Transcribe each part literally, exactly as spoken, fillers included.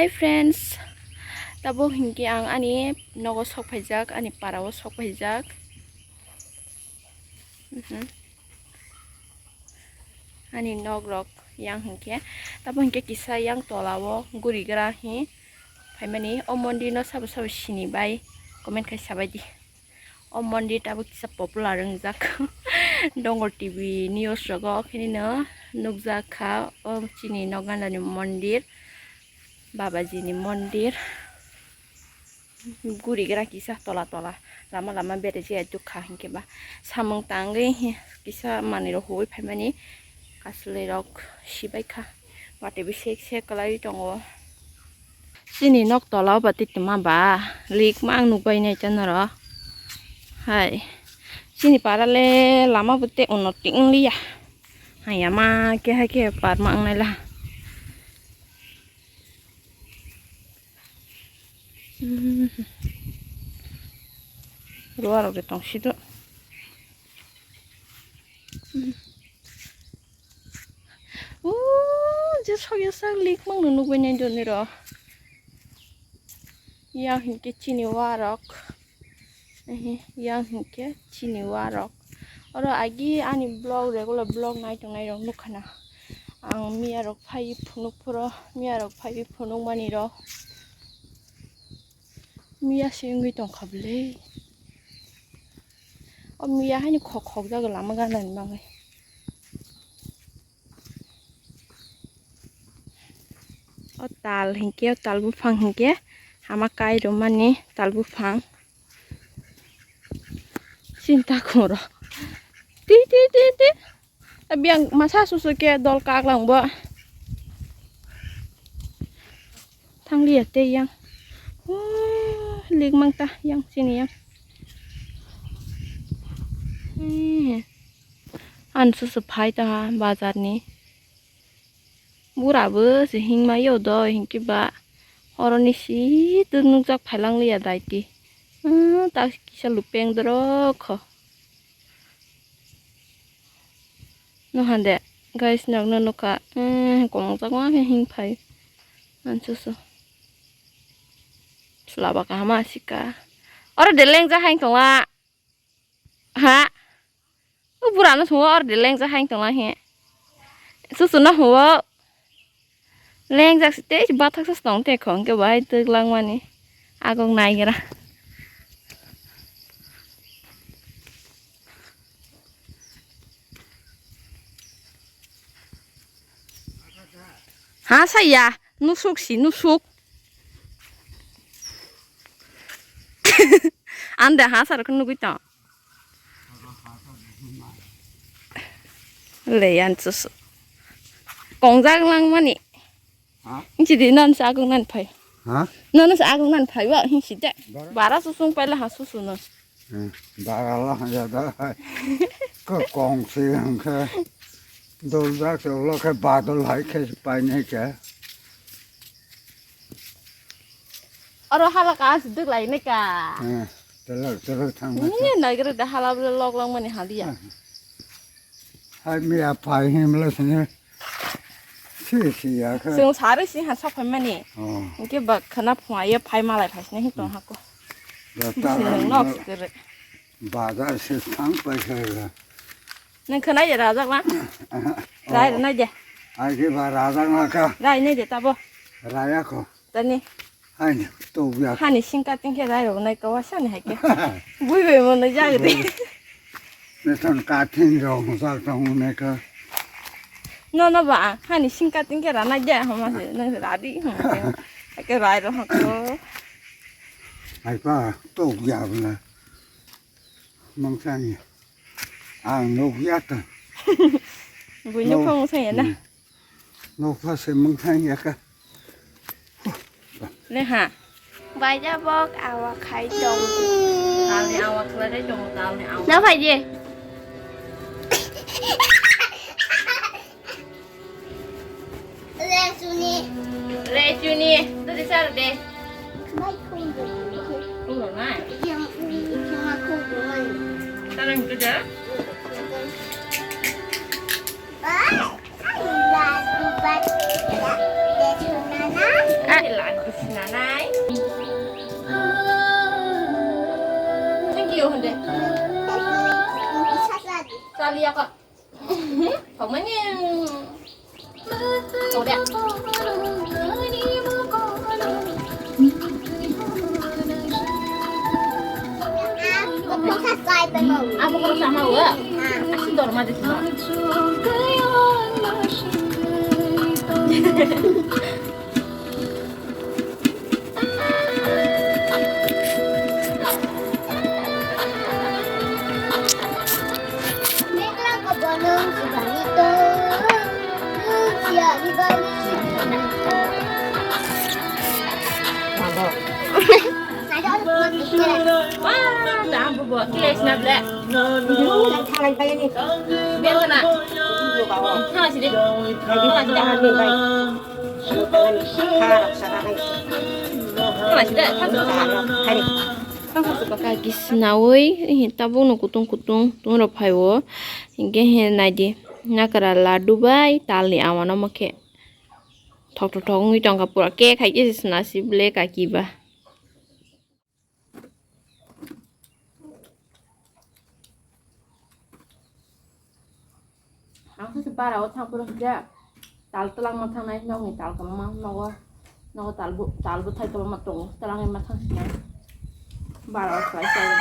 Hi friends, tabuk hinkhe ang ani nogo sok phaijak, ani parao sok phaijak. Mhm. Ani nok rok yang hinkhe, tabuk hinkhe kisa yang tola o guri gra hi phaimani. O mondir no sabo sabo sini bai comment khai sabaidi. O mondir tabuk kisa popular wngjak. Dongor T V news rogo khe nino nukjak kha o chini nok ganda ni mondir, Babaji ni mondir. Guri gra kisa tola tola lama lama bere je dukha hinkhe ba samung tangwi kisa manwi rok huwi phaimani kasulwi rok sibai kha. Watwi bisik se kwlai tongo. Chini nok tola o ba twi tongma ba lik ma ang nukbai nai ta noro. Hai chini para le lama bo te unnoti wng liya. Haiya ma keha khe par ma wng nai la. Ruwa rok de tong si do. Uuu, je sokya sak lik mang no nukbai nai do niro. Yang hinkhe chini wa rok. Ehe, yang hinkhe chini wa rok. Oro agi ani vlog, regular vlog nai tong nai rok nukha na. Ang miya rok phai phunuk phuro, miya rok phai phunuk mani rok. Miya se wngwi tongkha bwle. O miya haino khok khok jago lama gana ni bagwi. O tal hinkhe, o tal buphang hinkhe hama kai rwmani tal buphang. Sinta khoro. Ti, ti, ti, ti. Biyang masa susu khe dol kak lang bo. Thang liya tei yang. Oh, lik mang ta yang chini yang. Eh. An susu phai ta ha bazar ni. Bura bo se hingmai yo do hinkhe ba oro ni si tuk nukjak phailang liya dai ti. Hmm, ta kisa lupeng dorok kho. Nuhan de guys, nok no nukha. Hmm, kongjakma khe hing phai. An susu. Slaba kahama sika. Oro de lengjak hain tongla. Ha? O bura no sungo oro de lengjak hain tongla he. Susu no huo. Lengjak si tei bathak sa tong te khong ke bai tuk langmani. Agong naigra. Ha saya nusuk si nusuk. Anda ha sar nugui tong. Le yan susu. Kongjak langmani. Ha? Inchi di non sa agong nan phai. Ha? Non sa agong nan phai wa hin si de. Bara? Bara susung paila ha susu non. Hmm, bara la ya da. Ko kong si ang khe. Dol jak se ulo khe badol hai khe pai ne khe. Oro hala ka si duk lai ne ka. Hmm, telok telok thang na. Ni nai gre da hala bole lok lok mani haliya. Hmm. Hai miya phai himla sini. Si si ya kha. Sung sari si ha sa phai mani. Oh. Ke ba khana phwa ye phai malai phai sini tong ha ko. Ba ta. Sini nok sikere. Bazar se thang pai khe. Nang khana ye rajak na. Rai na je. Ai ke ba rajak na kha. Rai na je tabo. Raya ko. Tani. Haino, to ya. Hani singka tingke rai rok nai kawa sani hai ke. Bui bai mo nai jagri. Neton kathing rok jak tong ne ka. No no ba, hani singka tingke ra nai ja homa se, nang radi homa se. Ke rai ro hako. Ai pa, to ya na. Mang sani. Ang nuk ya ta. Bui no phong sa ya na. Hmm. Nokha se mungthang ya ka. Le ha. Baija bok awa khai tong. Talni awa khlai dai tong, talni awa. Na phai je. Rechuni. Rechuni. Dadi sar de. Bai khum de. Khum na. Yang ui khum khum. Tanang tu da. Bye. Ah, Yako. Pamani. Tungde. Abo ko sama wa. Asi dor ma de. Wah, dah, bu, bu, kiles na ble. Biar kena. Nah, sini. Nah, sini. Kisnawi tabukno kutung kutung tungrok phaiwo. Hinkhe he naidi, nakra ladu bai talni awan omo khe thokthok thok wngwi tongkha, pura kek hai khe se swnasi ble kaki ba. Ang sachi bara o thang phuru hwnkhe tal twlangma thangnai, nokni tal kwbangma nogo, nogo tal bu-, tal bwthai kwbangma tongo, twlangwi ma thang sinai bara o khlai khlai.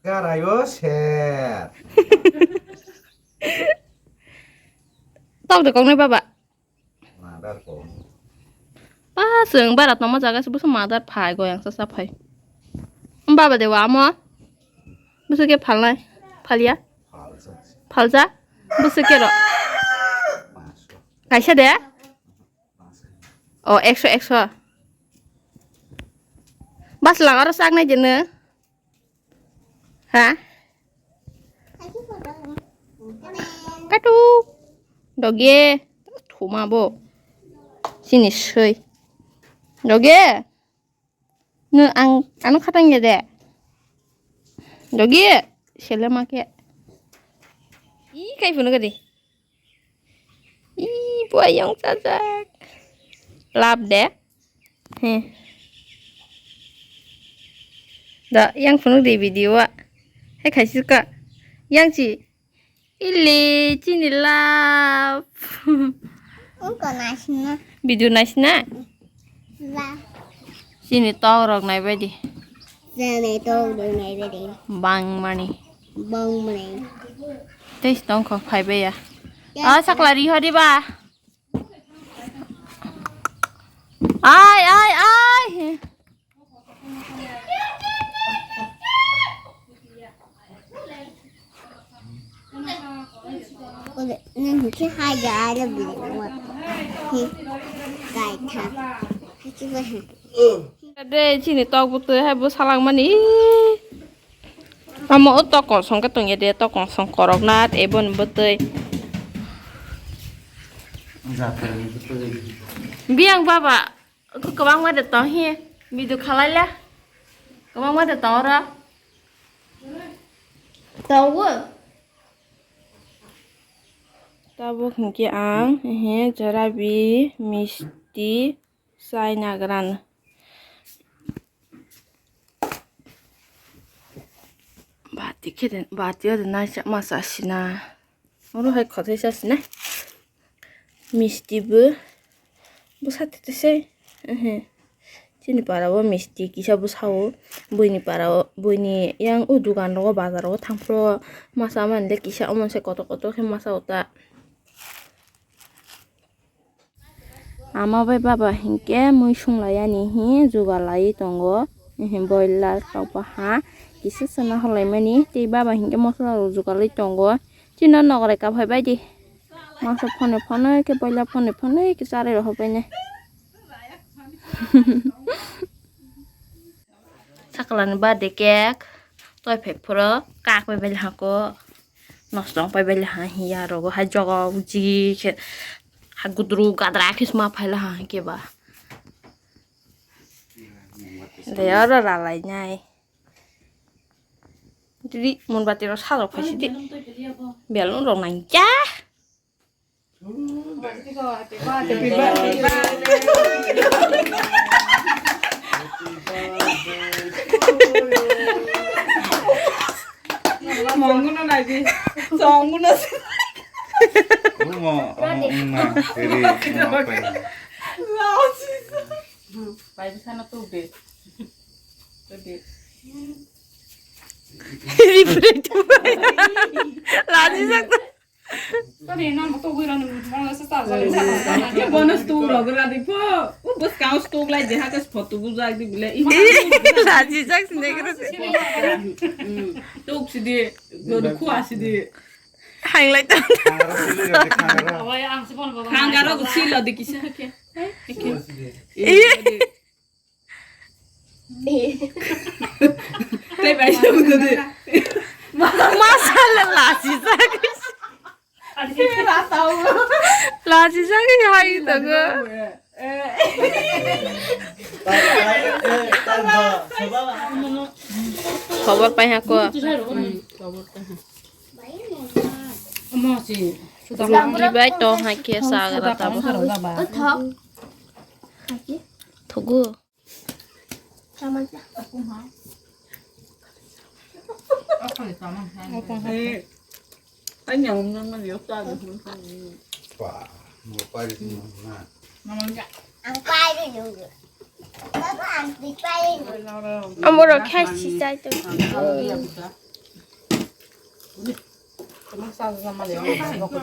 Garaio ser. Tok de koknai baba. Mother phone. Ba, chwng bara tongma jaga se bwswk mother phai, goyang sa sa phai. Baba de wa mo. Bwswk khe phalnai. Phalia. Phalsa. Phalsa. Bwswk khe ro. Paanso. Kaisa de? Paanso. O, ekso, ekso. Bas lang aro sak nai de no. Ha? Katu. Doge. Thuma bo. Sini soi. Doge. No ang ano khatang ya de. Doge. Sele make. I kai phunu gadi. Ih, buayong sajak. Lap de. He. Da, yang phunuk di video wa. He khaisi ka. Yang chi. Ili, chini lap. Ungko naisina. Video naisina. Ba. Chini tok rok nai bai di. Chini tok rok nai bai di. Bang mani. Bang mani. Tei si tong kho phai bai ya. Ya. Ah, sakla ri ho di ba. Ai, ai, ai. Nang hingke hai ya, ada bini wat. He, kai tha. Hingke ba he. De, chini tok bwtwi hai bo salak mani. Amo o tok kongsong khe tongya de, tok kongsong korok na, eboni bwtwi. Biyang baba. Kwbangma de tong hi, video khalai le. Kwbangma de tong oro. Tongo. Tabuk hinkhe ang, ehe, jarabi, misti, chai nagrano. Bati khe de, bati o de naisa masa sina. Oro hai khothai sa sinai. Misti bo bwsa tete se. Ehe. Chini para o misti kisa bwsa o. Buini para o, buini yang o dugan rogo, bazar rogo thang phuru masa mani le kisa omo se kotor kotor khe masa o ta. Ama bai baba hinkhe mui sung lai yani hi jugal lai tongo. Ehe, boiler tokbo ha kisa sana hor lai mani. Tei baba hinkhe mosola rok jugal lai tongo. Chini nogore kaphai bai di. Masa phone phone khe boila phone phone khe charai rok hobai nai. Sakla ni birthday cake toi phai phuru kak bai bai hako. Nosto wng pai bai ha hiya rogo hai joga uji khe ha gudru gadra khe sma phai la ha khe ba. De oro ralai nai. Didi, monbati rok sajok phaisi di. Belun rok nang ya. Mongno nai di. Songno. Umo, umo, umo, seri, umo, apa ini? Pai di sana tuh deh. Tuh deh. Ribet. Laji sak. Tadi nang tuh gue ranu mau ngasih tas aja. Bonus tuh lo berarti po. Uh, bos kau tuh lah jahat es foto gue jadi bila. Ih, laji sak sendiri. Hmm. Tuh sih dia, gue kuah sih dia. Hang lai ta. Kangaro silo di kangaro. Kangaro silo di kisa ke. Iya. Tei bai silo di. Masala laji sak. Laji sak hai to go. Khobor pai ha ko. Dibai tong hai khe sagra tamo. Thogo. Ang pai ri nung. Baba, ang pai ri nung. Ang borok khai si chai tong.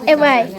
Eh, bai.